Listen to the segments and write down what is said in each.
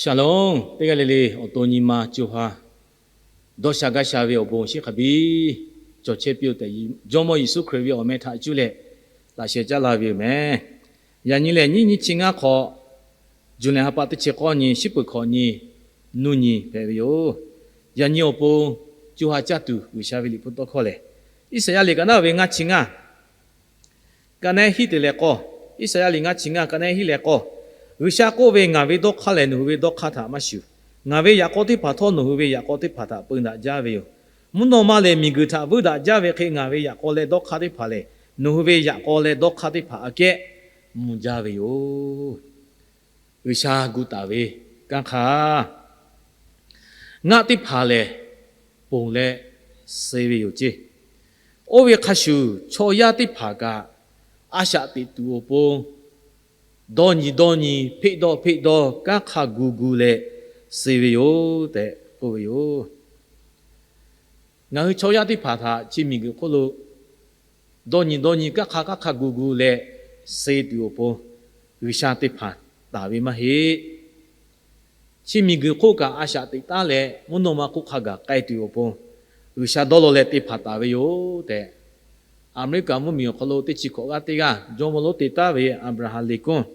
Shalom, teˇ g'aˇ le le awˬ to nyi ma co ha dawˇ sha gaˇ sha ve awˬ bon shiˉ hk'a biˇ cawˬ chehˇ piˇ-oˆ tehꞈ, Jawˇmawˇ Yeˍsuˆ Hkriꞈ ve awˬ meh htaꞈ cuˇ leh laꞈ sheh caˉ la ve yoˬ meh. Yaꞈ nyi lehˬ, nyiˇ nyiˇ chi ngaˇ hk'awꞈ, Juˇ lehˬ ha pa teˇ chi k'awˇ nyi, shiˉ peuˬ hkawꞈ nyi, nuˇ nyi hpehꞈ ve yoˬ. Yaꞈ nyi awˬ pon co ha caˇ tuˬ G'uiˬsha ve liꞈ hpu tawˇ hkawˇ lehˬ, Iˉsaˍyaˆ liꞈ ka naˉ ve ngaˇ chi ngaˇ, ka naˉ hiˉ te leh k'awˇ, Iˉsaˍyaˆ liꞈ ngaˇ chi ngaˇ ka naˉ hiˉ leh k'awˇ, G'uiˬsha k'oˆ ve, Ngaˬ ve dawˇ hk'aˇ lehˬ nawˬ hui ve dawˇ hk'aˇ htaꞈ maˇ shuˍ. Ngaˬ ve yaꞈ k'aw teˇ hpaˍ htawˇ nawˬ hui ve yaꞈ k'aw teˇ hpaˍ htaꞈ peu daꞈ jaˇ ve yoˬ. Mvuhˇ naw ma lehˬ miˬguiˬ htaꞈ vuiˇ daꞈ jaˇ ve hk'e, ngaˬ ve yaꞈ k'aw leh dawˇ hk'aˇ teˇ hpaˍ lehˬ nawˬ hui ve yaꞈ k'aw leh dawˇ hk'aˇ teˇ hpaˍ aꞈ kehˉ mvuh jaˇ ve yoˬ. G'uiˬsha gu taˍ ve kanˉ hk'aˇ, ngaˆ teˇ hpaˍ lehˬ ponˬ leh suh ve yoˬ ceˇ. Oˇ ve hk'a shuˍ, chaw yaˇ teˇ hpaˍ kaꞈ a shaꞈ teꞈ tuˬ awˬ pon dawˇ nyi dawˇ nyi, hpeˆ dawˇ hpeˆ dawˇ, kanˉ hk'aˇ gu gu leh suh ve yoˬ tehꞈ k'oˆ ve yoˬ. Ngaˬ hui chaw yaˇ teˇ hpaˍ htaꞈ chi miˬguiˬ hk'oˆ lo dawˇ nyi dawˇ nyi, kanˉ hk'aˇ kanˉ hk'aˇ gu gu leh suh tuˬ awˬ pon G'uiˬsha teˇ hpaˍ taˍ ve maˇ heˆ. Chi miˬguiˬ hk'oˆ kaꞈ a shaꞈ teꞈ taˉ leh mvuhˇ naw ma hk'oˆ hk'a gaˬ k'ai tuˬ awˬ pon G'uiˬsha dawˇ law leh te hpanˍ taˍ ve yoˬ tehꞈ, Aˍmeˍriˆkaˍ mvuhˇmiˬ awˬ hk'aw lo teˇ chi hkawꞈ g'aˇ teˇ g'aˇ jawˇmawˇ lonˉ te taˉ ve Aˍbraˍhanˍ liꞈ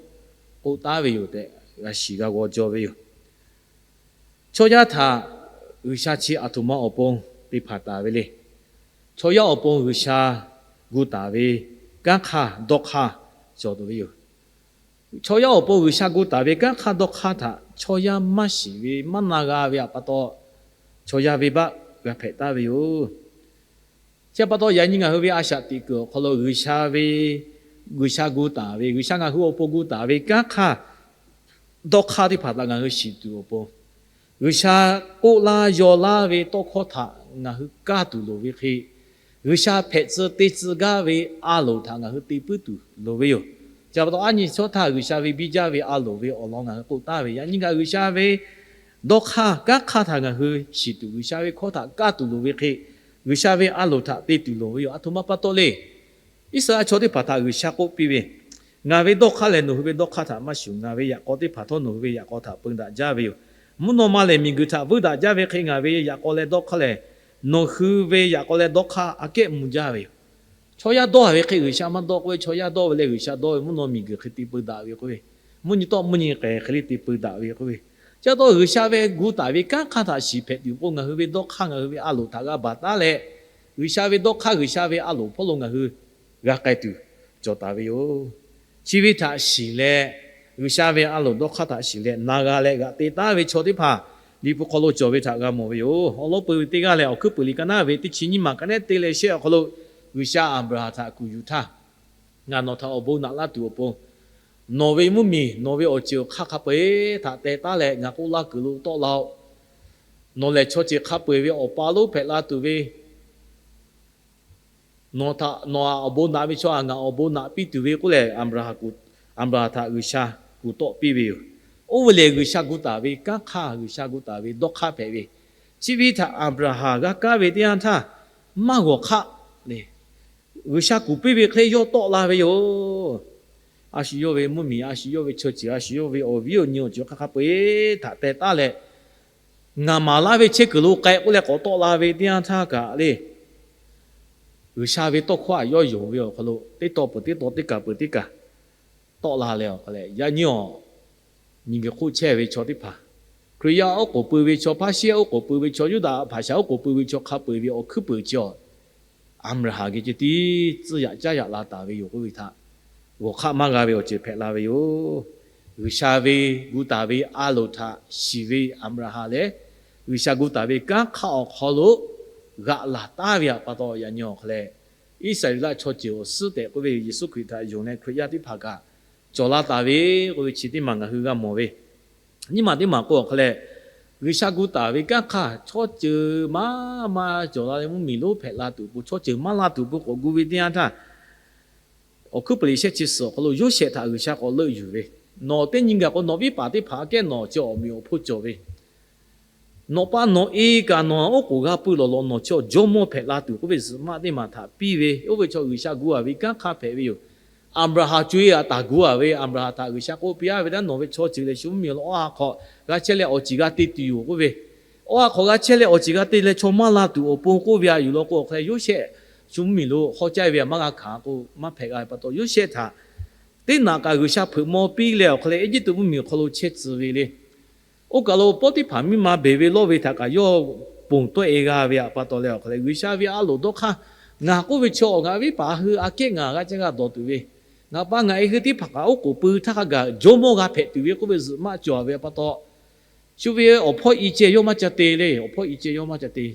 k'oˆ taˉ ve yoˬ tehꞈ g'a shiˍ g'a g'aw jaw ve yoˬ. Chaw yaˇ htaꞈ G'uiˬsha chi aˬ htoꞈ ma awˬ pon te hpanˍ taˍ ve le. Chaw yaˇ awˬ pon G'uiˬsha gu taˍ ve kanˉ hk'aˇ dawˇ hk'aˇ cawˬ tuˬ ve yoˬ. Chaw yaˇ awˬ pon G'uiˬsha gu taˍ ve kanˉ hk'aˇ dawˇ hk'aˇ htaꞈ chaw yaˇ maˇ shiˍ ve maˇ na g'a ve pa taw, chaw yaˇ venˇbaˆ g'a hpehꞈ taˍ ve yoˬ. Chi pa taw yaꞈ nyi ngaˬ hui ve a shaꞈ teꞈ kuiˬ awˬ hk'aw lo G'uiˬsha ve, G'uiˬsha gu taˍ ve, G'uiˬsha ngaˬ hui awˬ pon gu taˍ ve kanˉ hk'aˇ dawˇ hk'aˇ teˇ hpaˍ htaꞈ ngaˬ hui shiˍ tuˬ awˬ pon, G'uiˬsha k'oˆ laˇ yaw laˇ ve tawˇ hkawˇ htaꞈ ngaˬ hui kaˇ tuˬ loˍ ve hk'e, G'uiˬsha hpehꞈ tcuh te tcuh gaˇ ve a loˍ htaꞈ ngaˬ hui te puiˉ tuˬ loˍ ve yoˬ. Chi pa taw a nyi chaw htaˇ G'uiˬsha ve biˇ jaˇ ve a loˍ ve awˬ lawn ngaˬ hui k'oˆ taˍ ve, yaꞈ nyi kaꞈ G'uiˬsha ve dawˇ hk'aˇ kanˉ hk'aˇ htaꞈ ngaˬ hui shiˍ tuˬ, G'uiˬsha ve hkawˇ htaꞈ kaˇ tuˬ loˍ ve hk'e, G'uiˬsha ve a loˍ htaꞈ te tuˬ loˍ ve yoˬ. Aˬ htoꞈ ma pa taw le. Iˉsaˍreˍlaˆ chaw teˇ hpaˍ htaꞈ G'uiˬsha k'oˆ piˇ ve, Ngaˬ ve dawˇ hk'aˇ lehˬ nawˬ hui ve dawˇ hk'aˇ htaꞈ maˇ shuˍ. Ngaˬ ve yaꞈ k'aw teˇ hpaˍ htawˇ nawˬ hui ve yaꞈ k'aw htaꞈ peu daꞈ jaˇ ve yoˬ. Mvuhˇ naw ma lehˬ miˬguiˬ htaꞈ vuiˇ daꞈ jaˇ ve hk'e, ngaˬ ve yaꞈ k'aw leh dawˇ hk'aˇ lehˬ nawˬ hui ve yaꞈ k'aw leh dawˇ hk'aˇ aꞈ kehˉ mvuh jaˇ ve yoˬ. Chaw yaˇ dawˇ ve hk'e G'uiˬsha maˇ dawˇ k'oˆ ve, chaw yaˇ dawˇ ve leh G'uiˬsha dawˇ ve mvuhˇ naw miˬguiˬ hk'e te peu daꞈ ve k'oˆ ve, mvuhˇ nyi tawˆ mvuhˇ nyi k'ehˬ hk'e le te peu daꞈ ve k'oˆ ve. Chi pa taw G'uiˬsha ve gu taˍ ve kanˉ hk'aˇ htaꞈ shiˍ hpehꞈ tuˬ k'o, ngaˬ hui ve dawˇ hk'aˇ ngaˬ hui ve a loˍ htaꞈ g'a baˬ taˉ leh, G'uiˬsha ve dawˇ hk'aˇ G'uiˬsha ve a loˍ hpawˇ lo ngaˬ hui g'a k'ai tuˬ cawˬ taˍ ve yoˬ. Chi ve htaꞈ shiˍ leh, G'uiˬsha ve a loˍ dawˇ hk'aˇ htaꞈ shiˍ leh na g'a leh g'aꞈ te taˉ ve chaw teˇ hpaˍ Liꞈ hpu hk'aw lo cawˬ ve htaꞈ g'a mawˬ ve yoˬ. Awˬ lawn peuˬ ve teˇ g'aˇ lehˬ, Awˬ hkuiˉ puiˍ liꞈ ka naˉ ve teˇ chi nyiˇ maˬ ka nehˉ te leh shehˆ awˬ hk'aw lo G'uiˬsha Aˍbraˍhanˍ htaꞈ kuˬ yuˬ htaˇ, Ngaˬ nawˬ htaꞈ awˬ bon naꞈ laˇ tuˬ awˬ pon, nawˬ ve mvuhˇmiˬ nawˬ ve awˬ ceuˬ awˬ hk'aˇ hk'a peu-eˬ htaꞈ teh taˉ leh ngaˬ k'oˆ laˇ kuiˬ lo tawˆ la-oˆ. Nawˬ lehˬ chaw ceuˬ hk'a peu-eˬ ve awˬ pa lonˉ hpehꞈ la tuˬ ve, nawˬ htaꞈ, nawˬ-aꞈ awˬ bon naꞈ ve chaw-aꞈ ngaˬ awˬ bon naꞈ piˇ tuˬ ve k'oˆ leh, Aˍbraˍhanˍ htaꞈ G'uiˬsha kuˬ tawˆ piˇ ve yoˬ. Oˇ ve lehˬ G'uiˬsha gu taˍ ve kanˉ hk'aˇ, G'uiˬsha gu taˍ ve dawˇ hk'aˇ hpehꞈ ve, chi ve htaꞈ Aˍbraˍhanˍ g'a kaˇ ve teˇ yanˇ htaˇ, maˇ g'awˬ hk'aˆ le. G'uiˬsha kuˬ piˇ ve hk'e yawˇ tawˆ la ve yoˬ. A shu yawˇ ve mvuhˇmiˬ, a shu yawˇ ve chaw ceuˬ, a shu yawˇ ve awˬ viˉ awˬ nyi awˬ ceuˬ hk'aˇ hk'a peu-eˬ htaꞈ teh taˉ leh, ngaˬ maˍ laˇ ve chehˇ kuiˬ lo k'ai k'oˆ leh k'awꞈ tawˆ la ve teˇ yanˇ htaˇ kaꞈ le, G'uiˬsha ve tawˇ hkawˇ-aꞈ yawˇ yonˍ ve awˬ hk'aw lo teˇ taw peuˬ teˇ taw, teˇ kaˬ peuˬ teˇ kaˬ tawˆ la leh awˬ hk'a leh, yaꞈ nyi awˬ miˬguiˬ hk'oˆ chehˇ ve chaw teˇ hpaˍ, Hkriꞈ yaˇ oˉ k'oˍ pui ve chaw, Hpaˇsheˇ oˉ k'oˍ pui ve chaw, Yuˇdaꞈ hpaˍ shaˍ oˉ k'oˍ pui ve chaw hk'a peu-eˬ ve awˬ hkuiˉ puiˍ chi awˬ Aˍbraˍhanˍ geh ceh tiˉ tcuh yaꞈ caˉ yaꞈ la taˍ ve yoˬ k'oˆ ve htaꞈ g'awˬ hk'aˆ maˇ g'a ve awˬ ceuˬ hpehꞈ la ve yoˬ. G'uiˬsha ve gu taˍ ve a loˍ htaꞈ shiˍ ve Aˍbraˍhanˍ lehˬ, G'uiˬsha gu taˍ ve kanˉ hk'aˇ awˬ hk'aw lo g'aꞈ laˬ taˉ ve pa taw, yaꞈ nyi awˬ hk'a leh Iˉsaˍreˍlaˆ chaw ceuˬ awˬ suhˉ tehꞈ k'oˆ ve Yeˍsuˆ Hkriꞈ htaꞈ yonˍ leh Hkriꞈ yaˇ teˇ hpaˍ kaꞈ cawˬ la taˍ ve k'oˆ ve chi teˇ maˬ ngaˬ hui g'a mawˬ ve. Nyiˇ maˬ teˇ maˬ k'o awˬ hk'a leh, G'uiˬsha gu taˍ ve kanˉ hk'aˇ chaw ceuˬ maˇ maˇ cawˬ la leh mvuhˇmiˬ lonˉ hpehꞈ la tuˬ awˬ pon, chaw ceuˬ maˇ la tuˬ awˬ pon k'awꞈ gu ve teˇ yanˇ htaˇ, Awˬ hkuiˉ puiˍ liꞈ shehˆ chi suhˍ awˬ hk'aw lo Yoˇsehꞈ htaꞈ G'uiˬsha k'awꞈ leuˆ yuˬ ve, Nawˬ teˇ nyi gaˬ k'o nawˬ viˉ paˍ teˇ hpaˍ aꞈ kehˉ nawˬ chi awˬ meꞈ awˬ hponˇ cawˬ ve, nawˬ pa nawˬ e kaꞈ nawˬ oˉ k'oˍ g'a pui lawˬ lawˬ nawˬ chi awˬ jawˇmawˇ hpehꞈ la tuˬ k'oˆ ve zuhꞈ maˆ teˇ maˬ htaꞈ piˇ ve, oˇ ve chaw G'uiˬsha gu-a ve kanˉ hk'aˇ hpehꞈ ve yoˬ. Aˍbraˍhanˍ co-e aꞈ taˍ gu-a ve, Aˍbraˍhanˍ htaꞈ G'uiˬsha k'oˆ piˇ-a ve, Taˇ nawˬ ve chaw ceuˬ leh shu mvuhˇmiˬ awˬ lawn awˬ ha hk'aw g'a chehˇ leh awˬ ceˬ g'a te tuˬ yoˬ k'oˆ ve, awˬ ha hk'aw g'a chehˇ leh awˬ ceˬ g'a te leh chaw maˇ la tuˬ awˬ pon k'oˆ ve aꞈ yuˬ law k'o, awˬ hk'a leh Yoˇsehꞈ shu mvuhˇmiˬ lo hawˉ caˇ ve aꞈ maˇ g'a hkanˍ k'o, maˇ hpehꞈ g'a ve pa taw, Yoˇsehꞈ htaꞈ teˇ naꞈ kaꞈ G'uiˬsha hpeuꞈ maw piˇ leh awˬ hk'a leh Eˇjiˇtuꞈ mvuhˇmiˬ awˬ hk'aw lo chehˇ tcuh ve le. Oˇ kaˬ lo Poˉtiˇhpaˍ miˇ ma beˬ ve lawˇ ve htaꞈ kaꞈ yawˇ ponˬ tawˆ-e g'a ve aꞈ pa taw leh awˬ hk'a leh, G'uiˬsha ve a loˍ dawˇ hk'aˇ, ngaˬ k'oˆ ve chaw awˬ ngaˬ viˉ paˍ hui aꞈ kehˉ ngaˬ g'a caˇ g'a dawˬ tuˬ ve, ngaˬ pa ngaˬ e hui teˇ hpaˍ kaꞈ oˉ k'oˍ pui htaˇ hk'a gaˬ jawˇmawˇ g'a hpehꞈ tuˬ ve k'oˆ ve zuhꞈ maˆ cawˬ ve aꞈ pa taw, shu ve awˬ hpawˇ i ceh yawˇ maˇ ca te le. Awˬ hpawˇ i ceh yawˇ maˇ ca te.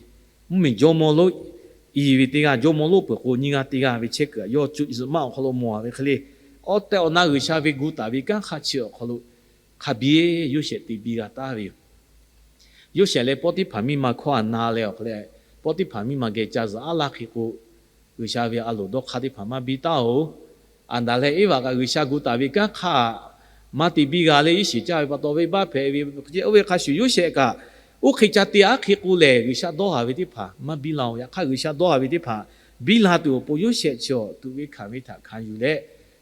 Mvuhˇmiˬ jawˇmawˇ lonˉ i ve teˇ g'aˇ, jawˇmawˇ lonˉ peuˬ k'o nyiˇ g'aˇ teˇ g'aˇ ve chehˇ kuiˬ aꞈ yawˇ zuhꞈ maˆ awˬ hk'aw lo mawˬ-a ve hk'e le, awˬ tehˬ awˬ na G'uiˬsha ve gu taˍ ve kanˉ hk'aˇ chi awˬ hk'aw lo hk'a biˇ Yoˇsehꞈ te biˇ g'a taˍ ve yoˬ. Yoˇsehꞈ leh Poˉtiˇhpaˍ miˇ ma hkawˇ aꞈ na leh awˬ hk'a leh, Poˉtiˇhpaˍ miˇ ma geh ca zuhꞈ aˉ laˇ hk'e k'o, G'uiˬsha ve a loˍ dawˇ hk'aˇ teˇ hpaˍ maˇ biˇ taˉ-oˬ. Aˍdanˍ leh Eˇvaꞈ kaꞈ G'uiˬsha gu taˍ ve kanˉ hk'aˇ maˇ te biˇ g'a leh iˉ shiˍ caˇ ve pa taw, venˇbaˆ hpehꞈ ve hk'e, oˇ ve hk'a shuˍ Yoˇsehꞈ kaꞈ oˇ hk'e ca te aˉ hk'e k'o lehˬ, G'uiˬsha dawˇ haˍ ve teˇ hpaˍ maˇ biˇ la-oˬ. Yaꞈ hk'aˇ, G'uiˬsha dawˇ haˍ ve teˇ hpaˍ biˇ la tuˬ awˬ pon Yoˇsehꞈ chi awˬ tuꞈ ve hkanˍ ve htaꞈ hkanˍ yuˬ leh,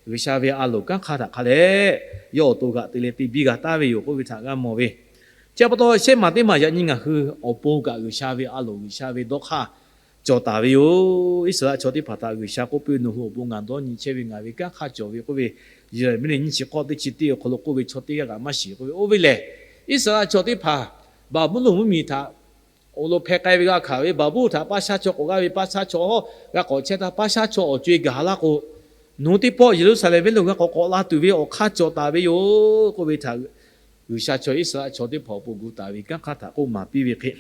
G'uiˬsha ve a loˍ kanˉ hk'aˇ htaꞈ hk'a leh yawˇ awˬ to g'aꞈ te leh te biˇ g'a taˍ ve yoˬ k'oˆ ve htaꞈ g'a mawˬ ve. Chi pa taw, shehˆ maˬ teˇ maˬ yaꞈ nyi ngaˬ hui awˬ pon kaꞈ G'uiˬsha ve a loˍ, G'uiˬsha ve dawˇ hk'aˇ cawˬ taˍ ve yoˬ. Iˉsaˍreˍlaˆ chaw teˇ hpaˍ htaꞈ G'uiˬsha k'oˆ piˇ, nawˬ hui awˬ pon ngaˬ dawˇ nyi chehˇ ve ngaˬ ve kanˉ hk'aˇ cawˬ ve k'oˆ ve, Yeˍraˍmiˆ nyiˇ chi k'awˇ teˇ chi teˇ awˬ hk'aw lo k'oˆ ve chaw teˇ g'aˇ kaꞈ maˇ shiˍ k'oˆ ve. Oˇ ve lehˬ, Iˉsaˍreˍlaˆ chaw teˇ hpaˍ Baˍbuˍlonˍ mvuhˇmiˬ htaꞈ awˬ lo hpeh k'ai ve g'a hkanˍ ve, Baˍbuˍlonˍ htaꞈ paˇ shaˉ chaw k'awꞈ g'aˇ ve paˇ shaˉ chaw hawˉ g'a k'awꞈ chehˇ htaˇ, paˇ shaˉ chaw awˬ co-e gaˬ laˇ k'o, nawˬ hui teˇ pawˆ Yeˍruˆsaˍlehnˍ venˇ lo g'a k'awꞈ k'awꞈ la tuˬ ve awˬ hk'aˇ cawˬ taˍ ve yoˬ k'oˆ ve htaꞈ G'uiˬsha chaw Iˉsaˍreˍlaˆ chaw teˇ hpaˍ awˬ pon gu taˍ ve kanˉ hk'aˇ htaꞈ k'oˆ maˍ piˇ ve hk'e,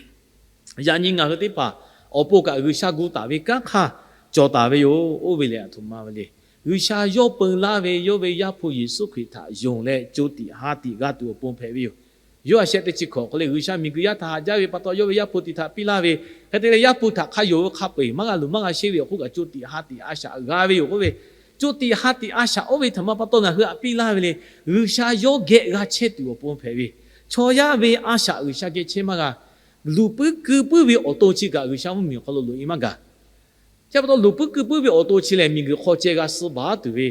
yaꞈ nyi ngaˬ hui teˇ hpaˍ awˬ pon kaꞈ G'uiˬsha gu taˍ ve kanˉ hk'aˇ cawˬ taˍ ve yoˬ. Oˇ ve lehˬ, aˬ htoꞈ ma ve le. G'uiˬsha yawˇ peu laˇ ve yawˇ ve Yaˇ hpu Yeˍsuˆ Hkriꞈ htaꞈ yonˍ leh co tiꞈ ha tiꞈ g'a tuˬ awˬ pon hpehꞈ ve yoˬ. Yoˇhanˬ shehˆ teˇ chi hkawꞈ hk'aw leh G'uiˬsha miˬguiˬ yaˇ htaꞈ haꞈ jaˇ ve pa taw, yawˇ ve Yaˇ hpu tiꞈ htaꞈ piˇ laˇ ve hk'e te leh, Yaˇ hpu htaꞈ hk'a yonˍ ve hk'a peu-eˬ maˇ g'a luˬ maˇ g'a sheˆ ve awˬ hk'oˆ kaꞈ co tiꞈ ha tiꞈ a shaꞈ g'a ve yoˬ k'oˆ ve. Co tiꞈ ha tiꞈ a shaꞈ oˇ ve htaꞈ ma pa taw ngaˬ hui htaꞈ piˇ laˇ ve le. G'uiˬsha yawˇ geh g'a chehˇ tuˬ awˬ pon hpehꞈ ve, chaw yaˇ ve a shaꞈ G'uiˬsha geh chehˇ maˇ g'a. Luˬ puiˉ keu puiˉ ve awˬ to chi kaꞈ G'uiˬsha mvuhˇmiˬ awˬ hk'aw lo loꞈ-e maˇ gaˬ. Chi pa taw, luˬ puiˉ keu puiˉ ve awˬ to chi lehˬ, miˬguiˬ hk'aw ceh g'a suh baˬ tuˬ ve,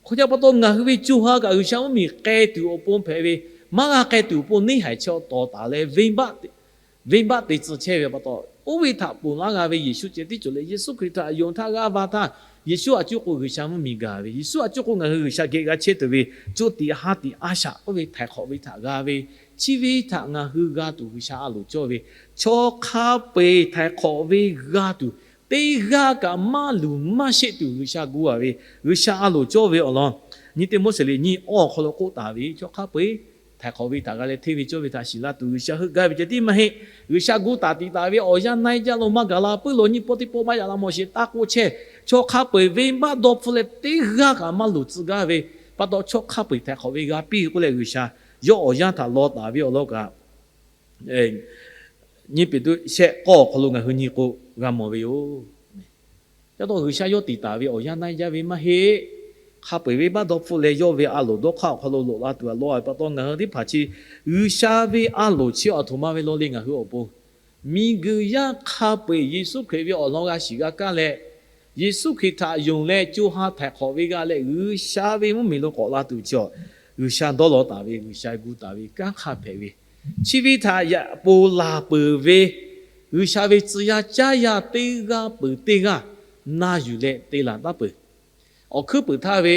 hk'aw ca pa taw ngaˬ hui ve co ha kaꞈ G'uiˬsha mvuhˇmiˬ k'ai tuˬ awˬ pon hpehꞈ ve, maˇ g'a k'ai tuˬ awˬ pon neˇ haiˬ chi awˬ tawˍ taˍ leh venˇbaˆ teˇ tcuh chehˇ ve pa taw, oˇ ve htaꞈ ponˬ laˇ g'a ve Yeˍsuˆ ceh tiˉ cawˬ leh, Yeˍsuˆ Hkriꞈ htaꞈ yonˍ htaˇ g'a va htaˇ, Yeˍsuˆ a cuˇ k'o G'uiˬsha mvuhˇmiˬ gaˬ ve, Yeˍsuˆ a cuˇ k'o ngaˬ hui G'uiˬsha geh g'a chehˇ tuˬ ve co tiꞈ ha tiꞈ a shaꞈ oˇ ve htaiˍ hk'awꞈ ve htaꞈ g'a ve, chi ve htaꞈ ngaˬ hui g'a tuˬ G'uiˬsha a loˍ cawˇ ve, chaw hk'a peu-eˬ htaiˍ hk'awꞈ ve g'a tuˬ, teˇ g'aˇ kaꞈ maˇ luˬ maˇ sheˆ tuˬ G'uiˬsha gu-a ve, G'uiˬsha a loˍ cawˇ ve awˬ lawn, nyiˇ Tiˆmoˉseˍ liꞈ nyiˇ awˬ hk'aw lo k'oˆ taˍ ve, chaw hk'a peu-eˬ htaiˍ hk'awꞈ ve htaꞈ g'a leh hteˇ ve cawˇ ve htaꞈ shiˍ la tuˬ G'uiˬsha heuˆ gaˇ ve ceh tiˉ maˇ heˆ. G'uiˬsha gu taˍ tiꞈ taˍ ve awˬ yanˇ na-e jaˇ lo maˇ gaˬ la puiˉ lo nyiˇ pawˆ teˇ pawˆ maˇ yaꞈ la mawˬ sheˍ taˇ k'oˆ chehˇ. Chaw hk'a peu-eˬ venˇbaˆ dawˇ hpfuhˆ leh teˇ g'aˇ kaꞈ maˇ luˬ tcuh gaˇ ve pa taw, chaw hk'a peu-eˬ htaiˍ hk'awꞈ ve g'a piˇ k'oˆ leh G'uiˬsha yawˇ awˬ yanˇ htaꞈ law taˍ ve awˬ lawn kaꞈ, nyiˇ Peˍtruˆ shehˆ k'awˇ awˬ hk'aw lo ngaˬ hui nyi k'o g'a mawˬ ve yoˬ. Ca taw G'uiˬsha yawˇ tiꞈ taˍ ve awˬ yanˇ na-e jaˇ ve maˇ heˆ. Hk'a peu-eˬ venˇbaˆ dawˇ hpfuhˆ leh yawˇ ve a loˍ dawˇ hk'aˇ awˬ hk'aw lo loꞈ la tuˬ a law ve pa taw, ngaˬ hui teˇ hpaˍ chi G'uiˬsha ve a loˍ chi aˬ htoꞈ ma ve law le ngaˬ hui awˬ pon, miˬguiˬ yaˇ hk'a peu-eˬ Yeˍsuˆ Hkriꞈ ve awˬ lawn g'a shiˍ g'a kaˇ leh, Yeˍsuˆ Hkriꞈ htaꞈ yonˍ leh co ha htaiˍ hk'awꞈ ve g'a leh G'uiˬsha ve mvuhˇmiˬ lo k'awꞈ la tuˬ chi, G'uiˬsha dawˇ law taˍ ve, G'uiˬsha gu taˍ ve kanˉ hk'aˇ hpehꞈ ve, chi ve htaꞈ yaꞈ ponˬ laˬ peuˬ ve G'uiˬsha ve tcuh yaˇ caˇ yaˇ teˇ g'aˇ peuˬ teˇ g'aˇ na yuˬ leh te laˬ taˉ peuˬ. Awˬ hkuiˉ puiˍ htaˇ ve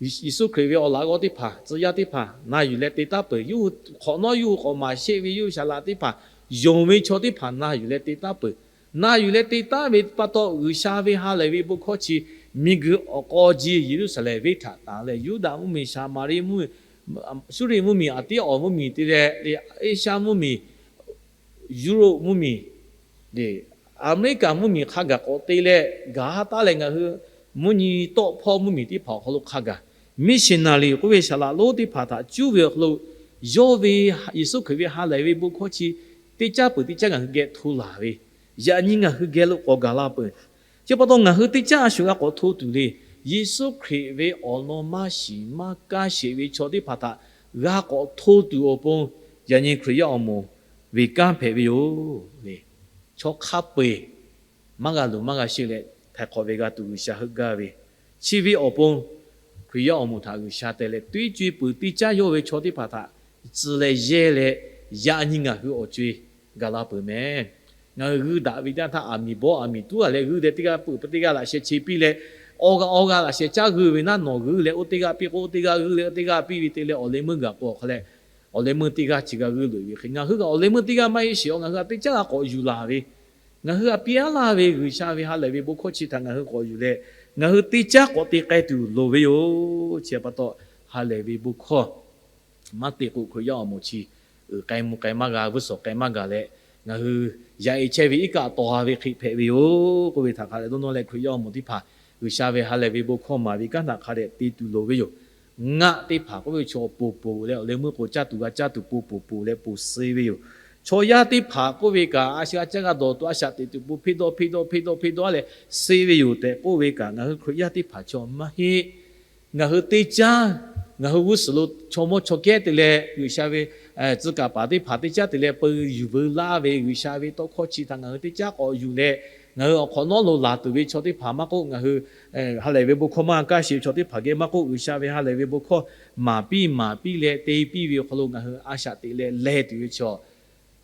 Yeˍsuˆ Hkriꞈ ve awˬ laꞈ g'awˇ teˇ hpaˍ, tcuh yaˇ teˇ hpaˍ na yuˬ leh te taˉ peuˬ. Yawˇ hui hk'awꞈ nawˉ yawˇ hui k'awꞈ maˍ sheˆ ve yawˇ hui shaˍ laꞈ teˇ hpaˍ, yonˍ ve chaw teˇ hpaˍ na yuˬ leh te taˉ peuˬ. Na yuˬ leh te taˉ ve pa taw, G'uiˬsha ve ha lehˬ ve bon hkawˇ chi miˬguiˬ awˬ k'aw ji Yeˍruˆsaˍlehnˍ venˇ htaꞈ tanˍ leh, Yuˇdaꞈ mvuhˇmiˬ, Saˍmaˍriˆ mvuhˇmiˬ, Suˇriˆ mvuhˇmiˬ, aˬ tiˉ awˬ mvuhˇmiˬ te leh, Eˇshaˆ mvuhˇmiˬ, Yuˇroˆ mvuhˇmiˬ, Aˍmeˍriˆkaˍ mvuhˇmiˬ hk'a gaˬ k'awꞈ te leh gaˬ ha taˉ leh, ngaˬ hui mvuhˇ nyi tawˆ hpawˇ mvuhˇmiˬ teˇ hpaˍ awˬ hk'aw lo hk'a gaˬ, missionary k'oˆ ve shaˍ laꞈ lonˉ teˇ hpaˍ htaꞈ cuˇ ve awˬ hk'aw lo, yawˇ ve Yeˍsuˆ Hkriꞈ ve ha lehˬ ve bon hkawˇ chi teˇ caˉ peuˬ teˇ caˉ ngaˬ hui geh hto laˬ ve, yaꞈ nyi ngaˬ hui geh lo k'awꞈ gaˬ la peuˬ. Chi pa taw ngaˬ hui teˇ caˉ a shuˍ g'a k'awꞈ hto tuˬ le. Yeˍsuˆ Hkriꞈ ve awˬ lawn maˇ shiˍ maˇ kaˇ sheˍ ve chaw teˇ hpaˍ htaꞈ g'a k'awꞈ hto tuˬ awˬ pon, yaꞈ nyi Hkriꞈ yaˇ awˬ moˍ ve kanˉ hpehꞈ ve yoˬ le. Chaw hk'a peu-eˬ maˇ g'a luˬ maˇ g'a sheˆ leh htaiˍ hk'awꞈ ve g'a tuˬ G'uiˬsha heuˆ gaˇ ve, chi ve awˬ pon Hkriꞈ yaˇ awˬ moˍ htaꞈ G'uiˬsha te leh teˇ co-e peuˬ teˇ caˉ yawˇ ve chaw teˇ hpaˍ htaꞈ tcuh leh yehˇ leh, yaꞈ nyi ngaˬ hui awˬ co-e gaˬ la peuˬ mehˍ. Ngaˬ hui g'uiˇ daꞈ ve teˇ yanˇ htaˇ, aˬ miˍ bawˇ aˬ miˍ tuˉ a leh g'uiˇ leh teˇ g'aˇ peuˬ teˇ g'aˇ laꞈ sheh che piˇ leh, awˇ g'aˇ awˇ g'aˇ laꞈ sheh caˉ g'uiˇ ve naˉ, nawˬ g'uiˇ leh oˇ teˇ g'aˇ piˇ k'o, oˇ teˇ g'aˇ g'uiˇ leh oˇ teˇ g'aˇ piˇ ve te leh awˬ leh meuˇ gaˬ k'o awˬ hk'aw leh, awˬ leh meuˇ teˇ g'aˇ chi g'a g'uiˇ loꞈ-e ve hk'e, ngaˬ hui kaꞈ awˬ leh meuˇ teˇ g'aˇ maˇ heˆ sheˍ, ngaˬ hui kaꞈ teˇ caˉ g'a k'awꞈ yuˬ laˬ ve, ngaˬ hui kaꞈ piˇ aˉ laˇ ve G'uiˬsha ve ha lehˬ ve bon hkawˇ chi htaꞈ ngaˬ hui k'awꞈ yuˬ leh, ngaˬ hui teˇ caˉ k'awꞈ te k'ai tuˬ loˍ ve yoˬ. Chi pa taw, ha lehˬ ve bon hkawˇ maˇ te k'o, Hkriꞈ yaˇ awˬ moˍ chi uiˍ k'ai mvuh k'ai maˇ g'a, vuiˇ suhˍ k'ai maˇ gaˬ leh, ngaˬ hui yaꞈ-e chehˇ ve iˉ kaˆ tawˍ ha ve hk'e hpehꞈ ve yoˬ k'oˆ ve htaꞈ hk'a dehꞈ dawˇ nawˇ leh, Hkriꞈ yaˇ awˬ moˍ teˇ hpaˍ G'uiˬsha ve ha lehˬ ve bon hkawˇ maˍ ve kanˉ htaꞈ hk'a dehꞈ te tuˬ loˍ ve yoˬ. Ngaˆ teˇ hpaˍ k'oˆ ve chaw ponˬ ponˬ leh awˬ leh meuˇ k'o caˇ tuˬ g'a caˇ tuˬ ponˬ ponˬ ponˬ leh ponˬ suh ve yoˬ. Chaw yaˇ teˇ hpaˍ k'oˆ ve kaꞈ, a shu g'a caˇ g'a dawˬ tuˬ a shaꞈ teꞈ tuˬ ponˬ hpeˇ dawˇ hpeˇ dawˇ hpeˇ dawˇ hpeˇ dawˇ leh suh ve yoˬ tehꞈ k'oˆ ve kaꞈ, ngaˬ hui Hkriꞈ yaˇ teˇ hpaˍ chaw maˇ heˆ. Ngaˬ hui teˇ caˉ, ngaˬ hui g'uˇ suhˍ lo chaw mawˇ chaw kehˉ te leh G'uiˬsha ve tcuh kaˍ paˍ teˇ hpaˍ teˇ caˉ te leh peu yuˬ veu laˇ ve G'uiˬsha ve tawˇ hkawˇ chi htaꞈ ngaˬ hui teˇ caˉ k'awꞈ yuˬ leh, ngaˬ hui awˬ hk'awꞈ nawˉ lo laˬ tuˬ ve chaw teˇ hpaˍ maˇ k'oˆ, ngaˬ hui ha lehˬ ve bon hkawˇ maˇ g'a kaˇ sheˍ ve chaw teˇ hpaˍ geh maˇ k'oˆ, G'uiˬsha ve ha lehˬ ve bon hkawˇ maˍ piˇ maˍ piˇ leh te piˇ ve awˬ hk'aw lo ngaˬ hui a shaꞈ teꞈ leh leh tuˬ ve chaw,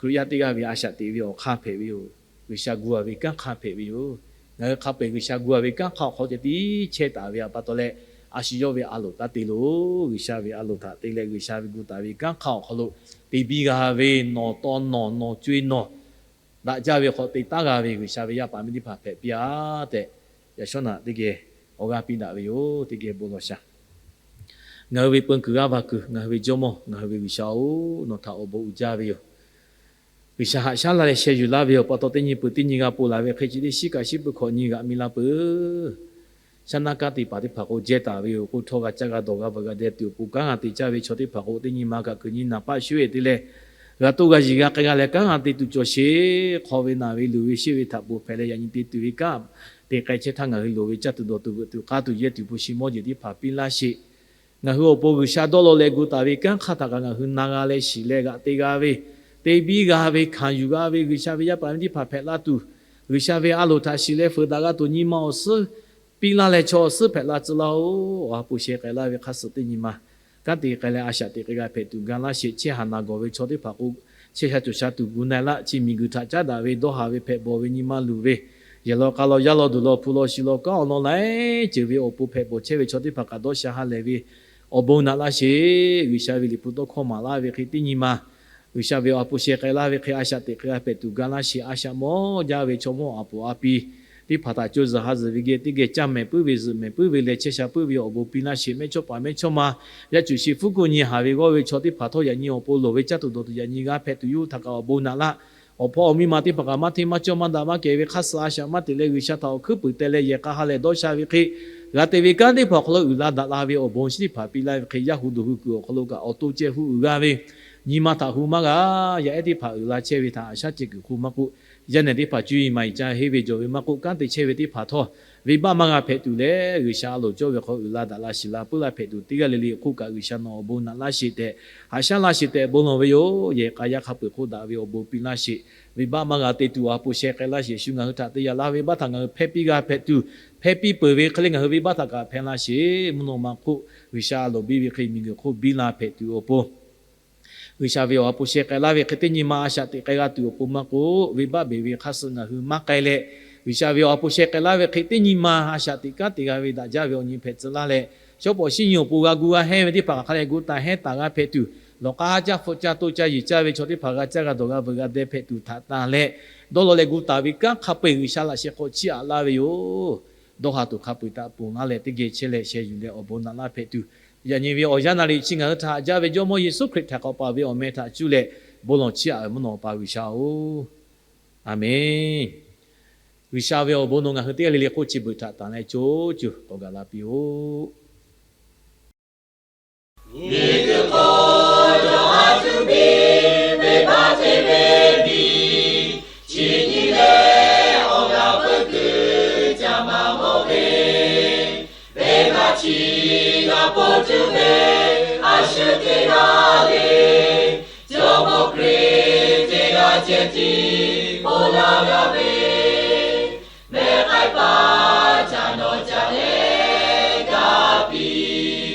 Hkriꞈ yaˇ teˇ g'aˇ ve a shaꞈ teꞈ ve awˬ hk'aˇ hpehꞈ ve yoˬ. G'uiˬsha gu-a ve kanˉ hk'aˇ hpehꞈ ve yoˬ. Ngaˬ hui hk'a peu-eˬ G'uiˬsha gu-a ve kanˉ hk'aˇ awˬ hk'aw lo ceh tiˉ chehˇ taˍ ve pa taw leh, a shu yawˇ ve a loˍ taˇ te loˬ. G'uiˬsha ve a loˍ htaꞈ te leh G'uiˬsha ve gu taˍ ve kanˉ hk'aˇ awˬ hk'aw lo te biˇ g'a ve, nawˬ taw nawˬ nawˬ co-e nawˬ daꞈ jaˇ ve hk'aw te taˉ g'a ve G'uiˬsha ve yaˇ paˍ miˇ teˇ hpaˍ hpehꞈ piˇ-a tehꞈ, yaꞈ shawˉ naꞈ teˇ geh awˬ g'aˇ piˇ daꞈ ve yoˬ. Teˇ geh bon lawˬ shaˍ. Ngaˬ hui ve peu kuiˬ g'aˇ va kuiˬ, ngaˬ hui ve Jawˇmawˇ, ngaˬ hui ve G'uiˬsha-oˬ, nawˬ htaꞈ awˬ bon uiˍ jaˇ ve yoˬ. G'uiˬsha haꞈ shaˉ laˇ leh sheh yuˬ laˇ ve yoˬ. Pa taw teˇ nyi peuˬ teˇ nyi g'a ponˬ laˬ ve hk'e, chi teˇ shiˉ kaꞈ shiˉ peuˬ hkawꞈ nyi g'aꞈ mi la peuˬ. Shaˉ naˆ kanˉ te paˍ teˇ hpaˍ k'o jehˇ taˍ ve yoˬ. K'oˆ htawˇ, g'a caˇ g'a dawˬ g'a veuꞈ g'a deh tuˬ awˬ pon kanˉ g'a te caˇ ve chaw teˇ hpaˍ k'o, teˇ nyi ma kaꞈ kuiˬ nyi naˍ paˆ shuˉ-e te leh, g'a toˇ g'a yiˬ g'a k'ai g'a leh kanˉ g'a te tuˬ cawˬ sheˍ. Hk'aw ve naˬ ve luˬ ve sheˆ ve htaꞈ ponˬ hpehꞈ leh, yaꞈ nyi te tuˬ ve kanˉ te k'ai chehˇ htaˇ, ngaˬ hui loˍ ve caˇ tuˬ dawˬ tuˬ veuꞈ tuˬ k'aˇ tuˬ yehˇ tuˬ hpu shi mawˇ jeˬ teˇ hpaˍ piˇ laˇ sheˍ. Ngaˬ hui awˬ pon G'uiˬsha dawˇ law leh gu taˍ ve kanˉ hk'aˇ htaꞈ kaꞈ ngaˬ hui na g'a leh shiˍ leh g'aꞈ te g'a ve, te biˇ g'a ve, hkanˍ yuˬ g'a ve G'uiˬsha ve yaˇ paˍ miˇ teˇ hpaˍ hpehꞈ la tuˬ, G'uiˬsha ve a loˍ htaꞈ shiˍ leh feuˍ daꞈ g'a tuˬ nyi ma awˬ suhˉ piˇ laˇ leh chaw awˬ suhˉ hpehꞈ la tcuh laˇ-oˬ. Awˬ ha hpu sheh k'ai laˇ ve hk'a suh teˇ nyi ma kanˉ te k'ai leh a shaꞈ teꞈ k'ai g'a hpehꞈ tuˬ ga laˇ sheˍ. Chehˇ haˍ naˬ gawˬ ve chaw teˇ hpaˍ k'o, chehˇ sha cawˬ sha tuˬ gu na-e laˇ. Chi miˬguiˬ htaꞈ caˉ daꞈ ve dawˇ haˍ ve hpehꞈ bawˬ ve nyi ma luˬ ve, yehˬ law k'a law yaˇ law duˬ law hpu law shi law kanˉ awˬ lawn laiˉ ceuˬ ve awˬ pon hpehꞈ bawˬ chehˇ ve chaw teˇ hpaˍ kaꞈ dawˇ sha ha lehˬ ve awˬ bon naꞈ laˇ sheˍ. G'uiˬsha ve liꞈ hpu tawˇ hkawˇ maˍ laˇ ve hk'e teˇ nyi ma G'uiˬsha ve awˬ ha hpu sheh k'ai laˇ ve hk'e a shaꞈ teꞈ k'ai g'a hpehꞈ tuˬ ga laˇ sheˍ. A shaꞈ mawˇ jaˇ ve chaw mawˇ a poˍ a pi teˇ hpaˍ htaꞈ co zuhˬ ha zuhˬ ve geh teˇ geh caˇ mehˍ puiˉ ve zuhꞈ mehˍ puiˉ ve leh chehˇ sha puiˉ ve awˬ bon piˇ laˇ sheˍ. Mehˇchawˇpaˍ mehˇchawˇma yaˇ cuˬ shi hpfuhˇ kuˆ nyi haˍ ve g'awˇ ve chaw teˇ hpaˍ htawˇ, yaꞈ nyi awˬ pon loˍ ve caˇ tuˬ dawˬ tuˬ yaꞈ nyi g'a hpehꞈ tuˬ yawˇ hui htaꞈ kaꞈ awˬ bon naꞈ laˇ. Awˬ hpawˇ awˬ miˇ ma teˇ hpaˍ kaꞈ maˇ hteˇ maˇ cawˇ maˇ daꞈ maˇ kehˬ ve hk'a suh a shaꞈ maˇ teꞈ leh G'uiˬsha htaꞈ awˬ hkuiˉ puiˍ teh leh yehˬ k'a ha lehˬ dawˇ sha ve hk'e, g'a te ve kanˉ teˇ hpaˍ awˬ hk'aw lo uiˍ la daꞈ la ve awˬ bon chi teˇ hpaˍ piˇ laˇ ve hk'e, yaˇ hu duˬ hui kuiˬ awˬ hk'aw lo kaꞈ awˬ to ceh hu uiˍ g'a ve nyi ma htaꞈ hu maˇ g'a. Yaˇ ehˉ teˇ hpaˍ uiˍ la chehˇ ve htaꞈ haꞈ shaˉ ceh kuiˬ hk'oˆ maˇ k'oˆ, yaˇ nehˬ teˇ hpaˍ cuˇ yiˍ maˍ yiˍ ca henˇ ve jawˬ ve maˇ k'oˆ, kanˉ te chehˇ ve teˇ hpaˍ htawˇ venˇbaˆ maˇ g'a hpehꞈ tuˬ leh, G'uiˬsha a loˍ cawˇ ve hk'aw uiˍ la daꞈ la shiˍ la puiˉ la hpehꞈ tuˬ teˇ g'aˇ le le hk'oˆ kaꞈ G'uiˬsha nawˬ awˬ bon naꞈ laˇ sheˍ tehꞈ, haꞈ shaˉ laˇ sheˍ tehꞈ bon lawˬ ve yoˬ. Yehˬ k'a yaˇ hk'a peu-eˬ hk'oˆ daꞈ ve awˬ bon piˇ laˇ sheˍ. Venˇbaˆ maˇ g'a te tuˬ awˬ ha hpu sheh k'ai laˇ sheˍ. Shu ngaˬ hui htaꞈ te yaꞈ laˇ ve venˇbaˆ htaꞈ ngaˬ hui hpehˇ piˇ g'a hpehꞈ tuˬ, hpehˇ piˇ peuˬ ve hk'e le ngaˬ hui venˇbaˆ htaꞈ kaꞈ hpehˇ laˇ sheˍ. Mvuhˇ naw ma hk'oˆ G'uiˬsha a loˍ biˇ ve hk'e miˬguiˬ hk'oˆ biˇ la hpehꞈ tuˬ awˬ pon G'uiˬsha ve awˬ ha hpu sheh k'ai laˇ ve hk'e teˇ nyi ma a shaꞈ teꞈ k'ai g'a tuˬ awˬ pon maˇ k'oˆ, venˇbaˆ beˬ ve hk'a suh ngaˬ hui maˇ k'ai leh, G'uiˬsha ve awˬ ha hpu sheh k'ai laˇ ve hk'e teˇ nyi ma a shaꞈ teꞈ kanˉ te g'a ve daꞈ jaˇ ve awˬ nyi hpehꞈ tcuh laˇ leh, shawˉ pawˍ shinˉ nyi awˬ pon g'a gu g'a hehnˇ ve teˇ hpaˍ hk'a leh gu taˍ hehnˇ taˍ g'a hpehꞈ tuˬ, lawˬ k'a haˉ caˇ hpfuhˆ caˇ toˇ caˇ yeˬ caˇ ve chaw teˇ hpaˍ g'a caˇ g'a dawˬ g'a veuꞈ g'a deh hpehꞈ tuˬ htaꞈ tanˬ leh, dawˇ law leh gu taˍ ve kanˉ hk'a peu-eˬ G'uiˬsha laꞈ sheh hk'aw chiˇ aꞈ laˇ ve yoˬ. Dawˇ ha tuˬ hk'a peu-eˬ htaꞈ ponˬ laˇ leh teˇ geh chehˇ leh sheh yuˬ leh awˬ bon naꞈ laˇ hpehꞈ tuˬ, yaꞈ nyi ve awˬ yanˇ naˍ riˍ chi ngaˬ hui htaꞈ haꞈ jaˇ ve Jawˇmawˇ Yeˍsuˆ Hkriꞈ htaꞈ k'awꞈ paˍ ve awˬ meh htaꞈ cuˇ leh bon lawˬ chiˇ aꞈ ve mvuhˇ naw pa G'uiˬsha-oˬ, Aˍmenˍ. G'uiˬsha ve awˬ bon nawˬ ngaˬ hui teˇ g'aˇ le le hk'oˆ chi beuꞈ htaꞈ tanˬ leh co cuˬ k'awꞈ gaˬ la piˇ-oˆ. Miˬguiˬ hk'oˆ yawˇ a tuˬ biˇ venˇbaˆ te ve miˬ, chi nyi leh awˬ g'aˇ peuˬ kuiˬ caꞈ maˍ mawˬ ve, venˇbaˆ chi g'a ponˬ tuˬ ve a shu teˇ g'aˇ le, Jawˇmawˇ Hkriꞈ teˇ g'aˇ ceh tiˉ bon laˇ g'a ve, mehˆ k'ai paˍ caꞈ nawˬ caꞈ leh gaˇ piˇ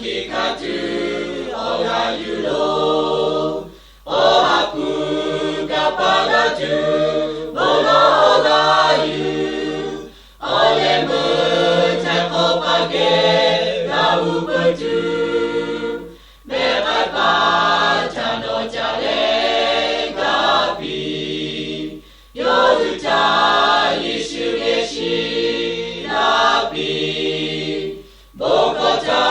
Chi hk'a tuˬ awˬ g'a yuˬ loˬ. Awˬ ha hpu kaꞈ pa g'a tuˬ bon lawˬ awˬ g'a yuˬ. Awˬ leh meuˇ htaꞈ k'awꞈ pa geh g'a uˉ peunˍ tuˬ, mehˆ k'ai paˍ htaꞈ dawˬ caˇ leh gaˇ piˇ. Yawˇ hui htaꞈ Yeˍsuˆ geh shiˍ laˇ piˇ. Bon hkawˇ htaꞈ